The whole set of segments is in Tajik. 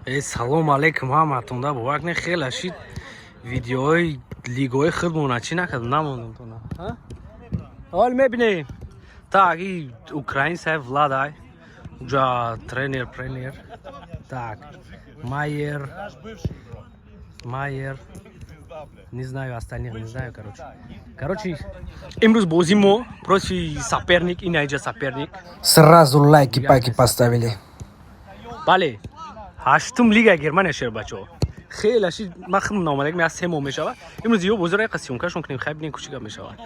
Э, салом алейкум ҳаматонда. Бовар кунед, хеле шид, видеои лигаҳои худмона чӣ накардам, намондам тона. Ҳол мебинем. Так, и украинсай Владай, уҷа тренер премьер. Так, Майер, Майер, не знаю, остальных не знаю. Короче, имрӯз бози мо против соперник, ин айҷа соперник. Сразу лайки пайки поставили. Бале, ҳаштум лига Германия, шербачо. Хеле ши, ман худам наомадагим, аз 3 моҳ мешавад. Имрӯз ё бозиро яқа съёмка шон кунем, хай, бинем, кучига мешавад.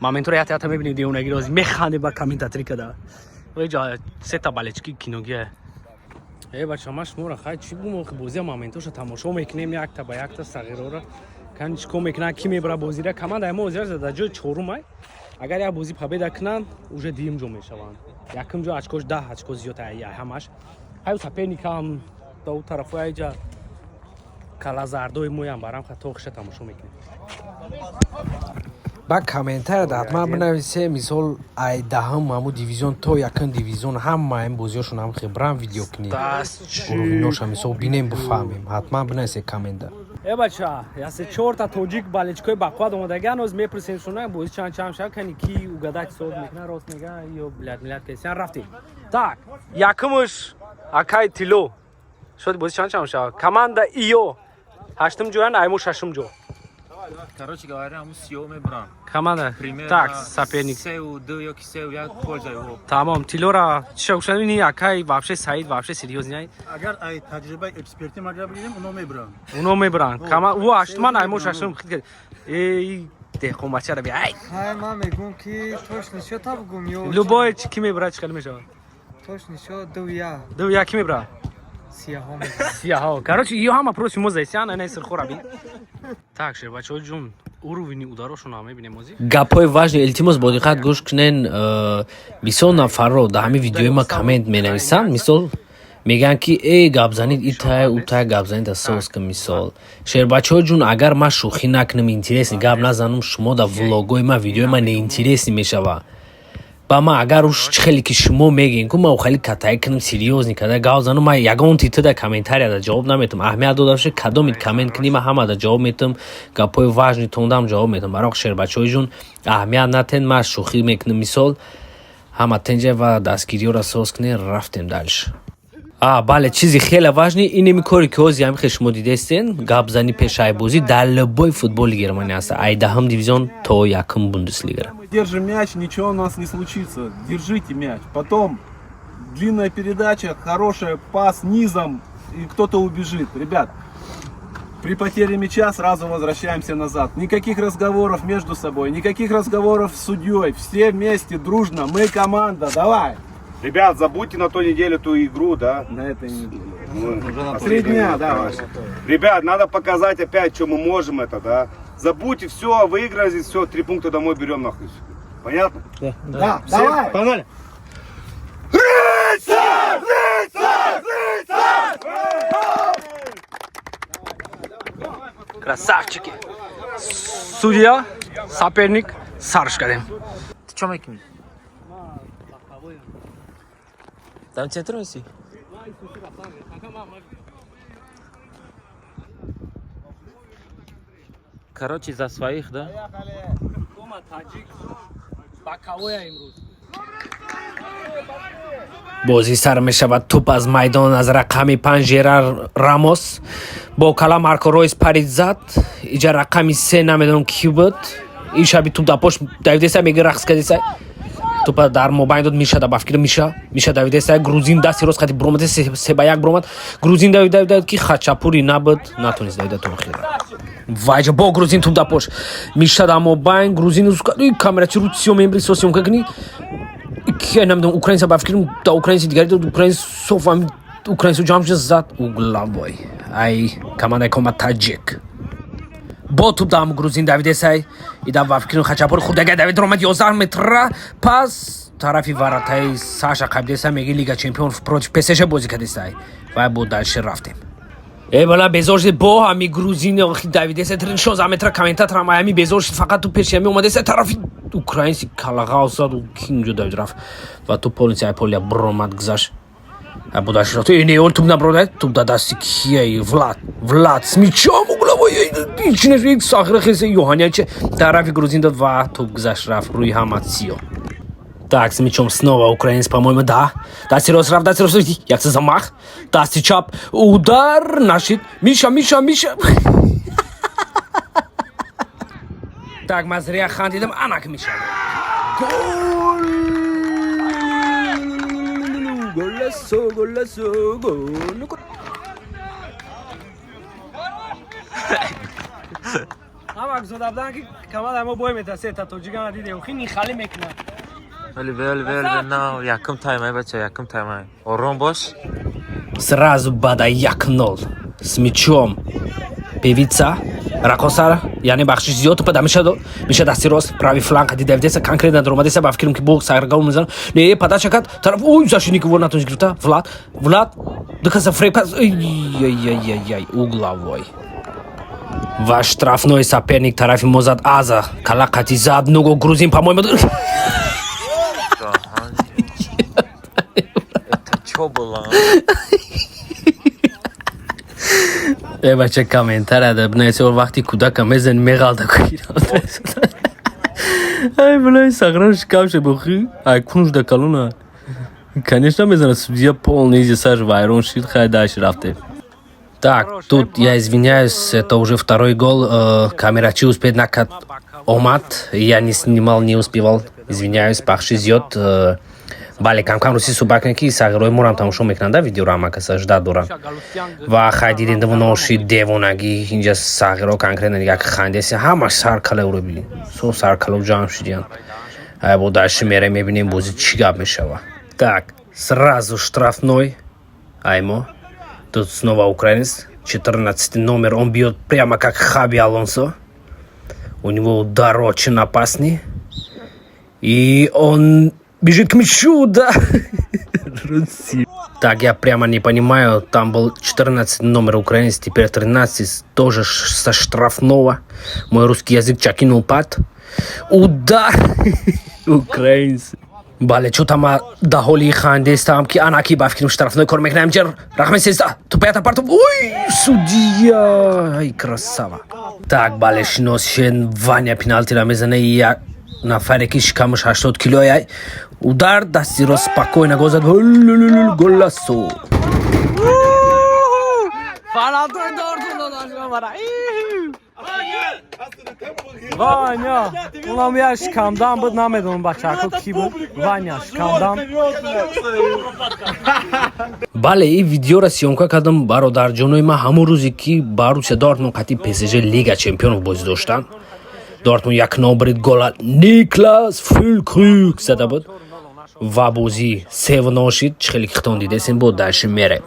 Моментро ята ята мебинем, девонагиро механдем ба комментатори када. Иҷа сета болельщики киногия. Э, бача, ман шуморо хай чӣ бугум? Бозия моментоша тамошо мекунем, якта ба якта сағирора кан чикор мекунанд, ки мебара бозира. Командаи мо озира дар ҷои чорумай. Агар як бозӣ победа кунанд, уже дуюм ҷо мешаванд. Якум ҷо очко ш 10 очко зиёд ҳамаш. Ҳай, соперник ам да у тарафо айҷа калазардои моям барам тохиша тамошо мекунем. Ба комментарияда ҳатман бинависе, мисол, ай даҳум ҳаму дивизион то якум дивизион ҳама ин бозиҳошон ҳам хебран видео кунӣ. Уровень оша, мисол, бинем, бифаҳмем. Ҳатман бинависе коммента. Э, бача, ясе чорта тоҷик болельщик ои бақвад омадагиан. Оз мепурсем шуна, бози чанд чанд шава, кани ки угадать соз мекунад, рост мега ё блядь миллат кесиан. Рафтем. Так, якумуш акай Тило шуд. Бози чанд чанд шава? Команда иё ҳаштум ҷоян, аймо шашум ҷо. Короче говоря, ҳамун сиё мебарам. Команда. Примерно. Так, соперник. 3-2 ёки 3-1 польза его. Тамом, Тилора чиша гуфтани акай вообще Саид вообще серьёзный. Агар ай таҷрибаи экспертӣ магар бигирем, оно мебаранд. Уно мебаранд. Кама ӯ ҳаштуман, аймо шашум. Эй, деҳқонбачара би, ай. Ҳай, ман мегӯм, ки точно чё та бугум ё? Любой ки мебарад, чӣ хел мешавад? Точно чё, 2-1. 2-1 ки мебарад? Сияҳо мебаранд. Сияҳо. Короче, ё ҳама против мо зайсян, ана сирхора би. Так, шербачаҳо ҷун, уровень и ударошонро мебинем озӣ. Гапҳои важный, илтимос, бо диққат гӯш кунен. Бисёр нафарро дар ҳамин видеои ма коммент менависанд, мисол, мегӯянд, ки э, гап занид итай утай, гап занид асос кун. Мисол, шербачаҳо ҷун, агар ман шӯхӣ накунам, интересный гап назанам, шумо дар влогои ман, видеои ман неинтересный мешава. Ба ман агар уш чӣ хеле ки шумо мегӯем ку, ман хеле катаи кунам, серьёзный када гап занам, ман ягон тита комментарияда ҷавоб наметам. Аҳамият дода бошед, кадомит коммент кунӣ, ман ҳамада ҷавоб метам, гапҳои важный тондам ҷавоб метам. Бароқ, шербачаҳои ҷун, аҳамият натен, ман шӯхӣ мекунам. Мисол, ҳама тенҷа ва дастгириёро соз кунед. Рафтем дальше. А, бале, чизи хеле важный инеми коре ки ҳозир ҳами хел шумо дидестен, гапзани пешайбозӣ дар любой футболи Германия аст, ай даҳум дивизион то якум Бундеслигара. Мы держим мяч, ничего у нас не случится. Держите мяч. Потом длинная передача, хорошая, пас низом, и кто-то убежит. Ребят, при потере мяча сразу возвращаемся назад. Никаких разговоров между собой, никаких разговоров с судьей. Все вместе, дружно, мы команда, давай! Ребят, забудьте на той неделе ту игру, да? На этой неделе. Ну, 3 дня, да, Вася. Ребят, надо показать опять, что мы можем это, да? Забудьте все, выиграли, все, три пункта домой берем нахуй. Понятно? Да, давай! Погнали! Рыцарь! Рыцарь! Рыцарь! Красавчики. Судья, соперник, сарш кардем. Ты чё мекунӣ? Там центр меси? Короче, за своих, да? Кома таҷик бакавоя имрӯз. Бозӣ сар мешавад. Туп аз майдон аз рақами 5 Жерар Рамос бо кала Марко Ройс парид, зад. Иҷа рақами 3, намедонам, ки буд. Ин шаби туп дар пош давидеса, меги, рақс кадеса, тупа дар мобайн дод Миша, да ба фикр Миша, Миша давидеса, грузин дасти рост қати буромад, 3-1 буромад. Грузин давид, давид, давид, ки хачапури набуд, натонист давида то охира. Вайҷа бо грузин, туп дар пош Миша, дар мобайн грузин, камера чи ру сиё мебри, со съёмка кунӣ, ки намедонам, украинса, ба фикрам, да, украинси дигари дод, украинс соф, ами украинсо ҷамъ шуда зад, угловой ай командаи Кома Таҷик. Бо туп дам грузин давидесай, ида, ба фикрам, хачапури хурдага давид, ромад, 11 метра пас тарафи варатаи Саша қабдеса, меги, Лига чемпион против ПСЖ бозӣ кардесай. Вай бо дальше рафтем. Э, бала, безор шуд бо ҳами грузин давидеса, 16 метра. Комментаторам ами безор шуд, фақат ту пеши ами омадеса, тарафи украинси калағав зад, кинҷо давид, рафт ва ту полниси ай поля буромад, гузашт. Будаши не, он туп наброда, туп да дасти кияй? Влад, Влад с мячом, угловой, ичне сахра хесе Йоханя тарафи грузин дод ва туп гузашт, рафт рӯи ҳама сиё. Так, с мячом снова украинец, по-моему, да. Дасти рост рафт, дасти рост, якса замах. Дасти чап, удар, нашид. Миша, Миша, Миша. Так, ман зря хандидам, анак Миша. Гол! Golazo, golazo, gol. Ҳамак зода будан ки камал мо бой метасе та тоҷигана дидем, хи нихалӣ мекунад. Вали, вали, вали, на, якум тайм ай, бача, якум тайм ай. Ором бош. Сразу бада 1-0. С мячом. Певица. Рақосара, яъне бахшиш зиёд тупа да меша меша дасти рост, правый фланг дида деса конкретно даромадеса, ба фикрам ки бо саргал мезанам. Не, подача кард тараф, ой, защитник его натониш гирифта. Влад, Влад, дукаса фрейм пас, ай ай ай ай, угловой. Ва штрафной соперник тарафи мо зад аза, кала қати зад, нуго грузин, по-моему. Это чё было? Э, бача, комментария да бинависе, вақти кӯдака мезани меғалта кӯира. Ай, блай, сағран шикамше бухи. Ай, кунуш да калуна. Конечно, мезана судья полный изи саш вайрон шид, хай дальше рафте. Так, тут я извиняюсь, это уже второй гол. Камерачи успеет накат омад. Я не снимал, не успевал. Извиняюсь, бахши зиёд. Бале, камкам русӣ суҳбат кунед, ки сағирои морам тамошо мекунанд, да, видеоро ҳама каса жда доранд. Ва хай дидем дивоноши девонагӣ, инҷа сағиро конкретно як хандеси, ҳамаш саркаларо бибин. Со саркало ҷамъ шудиянд. Ай, бо дальше мерем, мебинем бозӣ чӣ гап мешава. Так, сразу штрафной. Аймо. Тут снова украинец. 14 номер. Он бьет прямо как Хаби Алонсо. У него удар очень опасный. И он бежит к мячу, да. Так, я прямо не понимаю, там был 14 номер украинец, теперь 13, тоже со штрафного. Мой русский язык чакинул пад. Удар! Украинцы. Бале, чё там да ҳоли хандестам ки анаки ба фикрам штрафной кор мекунам ҷер рақами 13 тупаята партов, ой, судья, ай, красава. Так, бале, шинос шен, Ваня пеналтира мезане, як нафаре ки шикамаш 80 килояй. Удар дасти рост, спокойно гол зад, golazo. Фанатои Дортмунд бара. Ваня, унам я шикамдам буд, намедонам бачако ки буд. Ваня шикамдам. Бале, ин видеоро съёмка кардам, бародарҷонои ман, ҳамон рӯзе ки Боруссия Дортмунд қатъи ПСЖ Лига чемпионов бозӣ доштанд. Дортмунд 1-0 бурид, гола Никлас Фюлькруг зада буд ва бозӣ 3-0 шид. Чӣ хеле ки хитон дидесем, бо дальше мерем.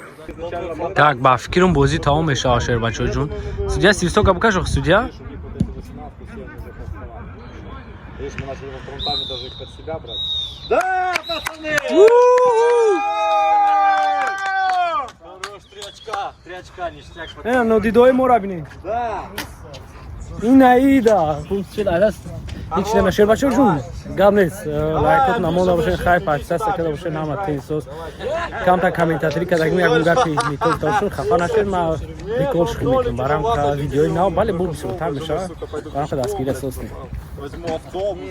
Так, ба фикрам бозӣ тамом мешавад, шербачоҷон. Судья свисток букашо, судья. Видишь, мы начали во втором тайме даже их под себя брать. Да, пацаны! Хорош, 3 очка, 3 очка, ништяк. Не, нодидои моро бинед. Ин аида. Ҳеч нема, шербачоҷон. Гап нест. Лайкот намонда бошед, хай подписаться карда бошед, ҳама тенсоз. Камта комментаторӣ кардагим, ягон гапи никол гуфта хафа нашед, ма прикол шухӣ мекунам. Барам видеои нав, бале, бо бисёртар мешавад. Барам дастгирӣ асос. Возьму автобус.